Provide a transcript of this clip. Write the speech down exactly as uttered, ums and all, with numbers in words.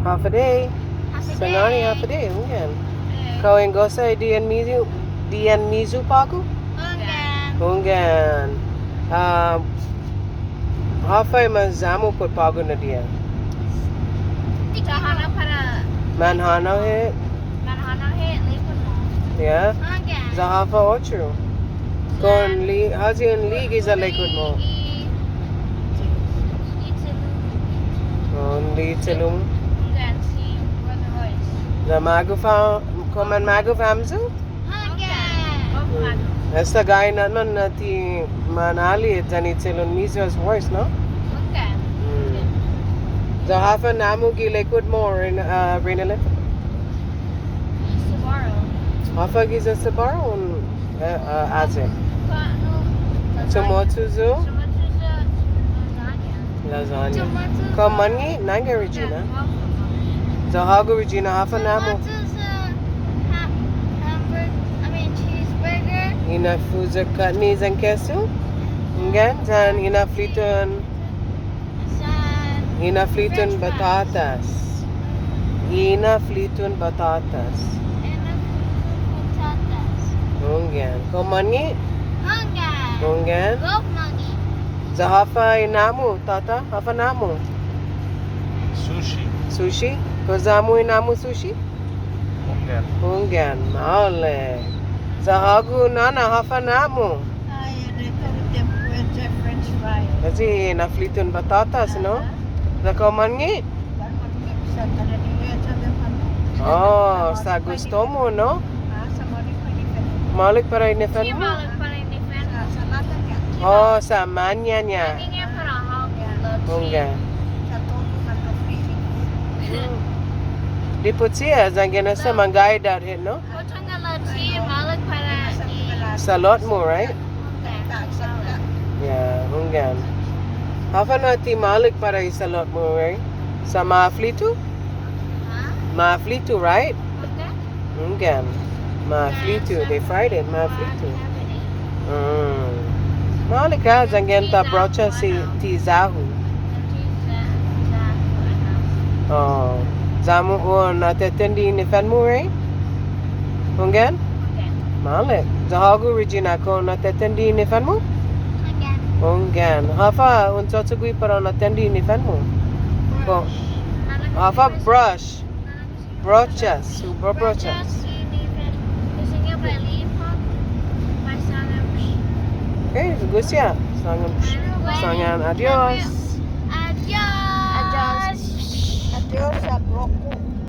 Håfa adai. Håfa adai. Sangåni, håfa adai. Hunggan. Adai. Kao un gosa i diha-miyu, diha-miyu på'go? Hunggan. Hunggan. Ah, håfa i mas ya-mu put på'go na diha? Ti kånto para. Manhånao hit? Manhånao hit, Lakewood Mall. Yeah? Hunggan. Ya håfa otro? Kao un li-, håyi un li'e' giya Lakewood Mall? Li'e' i, i che'lu-mu. Oh, un li'e' che'lu-mu. Hunggan, si Brother Royce. Ya magof ha-, kao manmagof hamyo? Hunggan. Esta gai na'an na ti manali'e' yan i che'lun-miyu as worse, no? Hunggan. Mm. Ya håfa na'-mu gi Lakewood Mall, Reina-, uh, Reinalyn? Sbarro. Håfa giya Sbarro un, uh, uh, ayu? Kao, no. Chamoru yu'? Chamoru yu', lasagna. Lasagna. Chamoru yu'. Kao månnge', nangga Regina? Lasagna. Ya hågu Regina, håfa na'-mu? Chamoru yu', ha-, hamburg-, I mean, cheeseburger. Hinauf-hu yu' kåtne yan kesu? Hunggan, yan hinaflitun. Yan hinaflitun French fries. Batåtas. Hinaflitun batåtas. Hinaflitun batåtas. Hunggan. Kao månnge'? Hunggan. Hunggan. Gof månnge'. Ya håfa i na'-mu, tåta? Håfa na'-mu? Sushi. Sushi? Kao ya-mu i na'-mu sushi? Hunggan. Hunggan. Maolek. Ya hågu nåna, håfa na'-mu? Ai, adai, kao un tiempo i French fry. Kasi hinaflitun batåtas, no? Aha. Ya kao månnge'? Oh, sa' gusto-mu, no? Maolek para i nifen-mu? Oh, sa' mañaña. Hunggan. Dipotsi, yanggen esta manggai idåt hit, no? Salot-mu, right? Yeah, hunggan. Håfa na' ti maolek para i salot-mu, right? Sa' maflitu? Maflitu, right? Hunggan. Maflitu, they fried it, maflitu. Mm. Maolek ha', yanggen ta brocha si ti ya-hu. Oh, ya-mu un atetende i nifen-mu, right? Hunggan? Maolek. Ya hågu Regina, kao un atetende i nifen-mu? Hunggan. Håfa un cho'cho'gue para un atende i nifen-mu? Kao, håfa brush? Brochas, hu bro-, brochas. Okay, gusto. Sångan, sångan, adios. Adios. Adios, abroku.